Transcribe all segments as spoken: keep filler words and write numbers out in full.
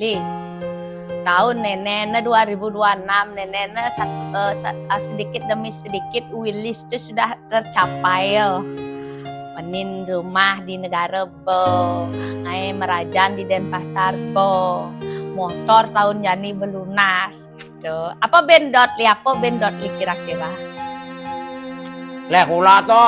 Li, tahun nenekne dua ribu dua enam, nenekne sat-, eh, sa-, eh, sedikit demi sedikit wish list itu sudah tercapai, yo. Menin rumah di negara bo, ngae merajan di Denpasar bo, motor tahun jani belunas. Tuh, apa bendot li, apa bendot li kira-kira? Leh kula to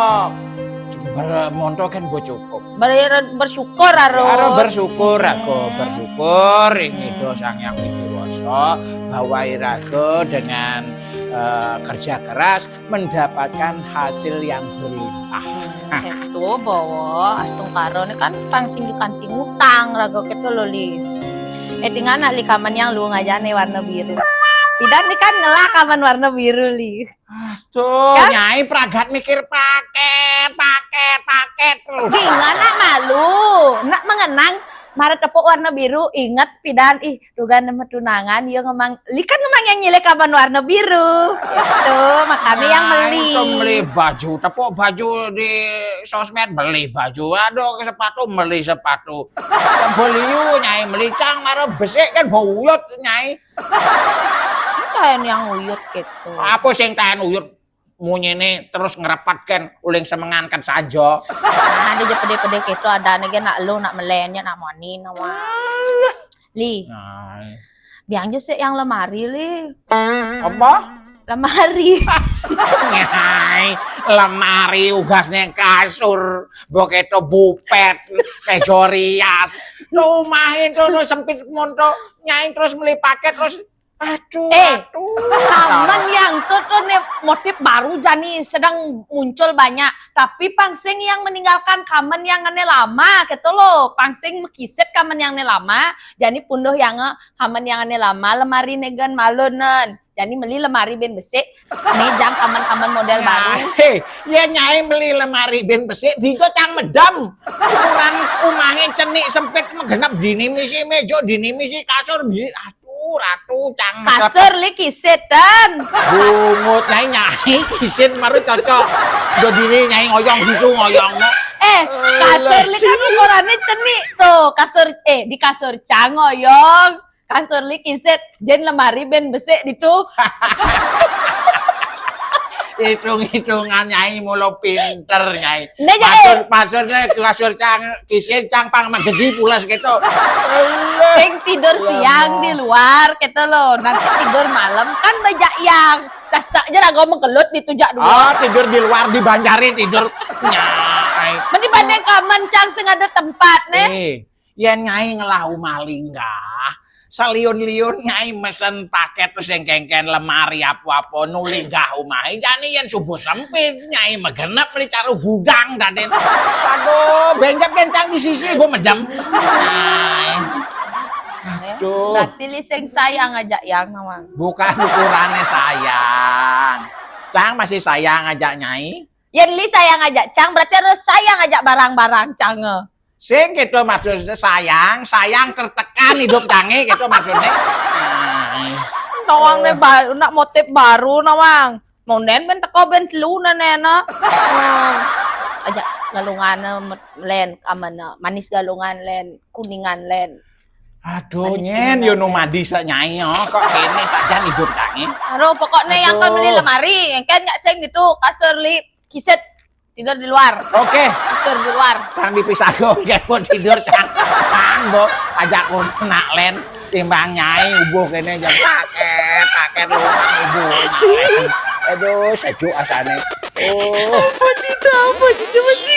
ber-, monto kan bo cukup. Ber-, bersyukur harus. Harus bersyukur aku, hmm, bersyukur ini, hmm, do Sang Hyang Widi Wasa bahwa iraga dengan, eh, kerja keras mendapatkan hasil yang berlimpah. Hmm, itu bawa astungkara ni kan pang sing kanti ngutang raga keto lo li. Eh, tinggal nak li kamen yang lu ngajane warna biru. Pidan ni kan ngelak kamen warna biru li. Tuh, kan? Nyai pragat mikir paket, paket, paket terus. Jing, anak malu, nak mengenang mara tepuk warna biru, inget pidan, ih, dugan nama tunangan, ya ngemang, li kan ngemang yang nyilek kamen warna biru. Gitu, makanya yang, nyai meli. Tuh meli baju, tepuk baju di sosmed, beli baju, aduh, sepatu, meli sepatu. Beli yu, nyai meli cang, mara besik kan bau uyut, nyai. Sing kaen yang uyut gitu. Apa sing kaen uyut? Munyine terus ngrepet kan uling semengan kan saja. Nah, ada je pede-pede keto, ada ne ge nak lu, nak melen, nak moni, nak wa. Li. Nah. Biang je sik yang lemari, Li. Apa? Lemari. Nyai, lemari ugasne kasur, bo keto bupet, meja rias. Tuh main tuh, tuh sempit monto, nyai terus meli paket terus. Aduh, eh, aduh. Kamen yang tu, tu ne motif baru jani sedang muncul banyak. Tapi pang sing yang meninggalkan kamen yang ane lama, gitu lo. Pang sing mekiset kamen yang ane lama, jani punduh yang, eh, kamen yang ane lama, lemari ne gen malu nen. Jani meli lemari ben besik, ne jang kamen-kamen model baru. Nah, hei, ya nyai meli lemari ben besik, digo cang medem. Ukuran umahe cenik sempit megenep, dini misi meja, dini misi kasur, dini, aduh, ratu, cang medem. Kasur li kiset, ten. Bungut, nyai, nyai, kiset maru cocok. Do dini nyai ngoyong gitu, ngoyong. Eh, kasur li kan ukurane cenik tuh. Kasur, eh, di kasur cang ngoyong. Kasur li kiset, jen lemari ben besik ditu. Hitung-hitungan nyai mulo pinter, nyai. Nda, ja, pasur, eh. Pasur saya kasur cang, kiset cang pang magedi pulas gitu. Sing tidur siang di luar gitu lo. Nanti tidur malam kan bajak yang. Sasak aja raga mengkelut ditujak dua. Oh, tidur di luar dibanjari tidur. Nyai. Mending banding kamen cang sing ada tempat, neh. Eh. Yen nyai ngelah umah linggah, seliun-liun nyai mesen paket terus yang kengken lemari apa-apa nu linggah umah. Jani yen subuh sempit nyai megenep li caru gudang daden. Aduh, benjep kencang di sisi gua medem. Nyai. Aduh. Berarti li sing sayang aja yang nawang. Bukan ukurane sayang. Cang masih sayang aja nyai. Yen li sayang aja cang, berarti harus sayang aja barang-barang cang. Sing gitu maksudnya sayang, sayang tertekan hidup canggih gitu maksudnya. Nah. Nawang ne baru, nak motif baru nawang. Monden ben teko ben telu nene. Aja galungan len amana manis galungan len kuningan len. Aduh, manis nyen kuningan yo nu len. Madi sa nyai oh. Kok kene saja hidup canggih. Aduh, pokoknya yang kan beli lemari, yang kan nggak sing gitu, kasur li kiset. Tidur di luar. Oke. Tidur di luar. Cang dipisah go, nggih pun tidur cang. Cang bo, ajak pun nak len. Timbang nyai ubuh kene jam paket, paket lu ubuh. Aduh, sejuk asane. Oh. Apa sih itu? Apa sih? Coba sih.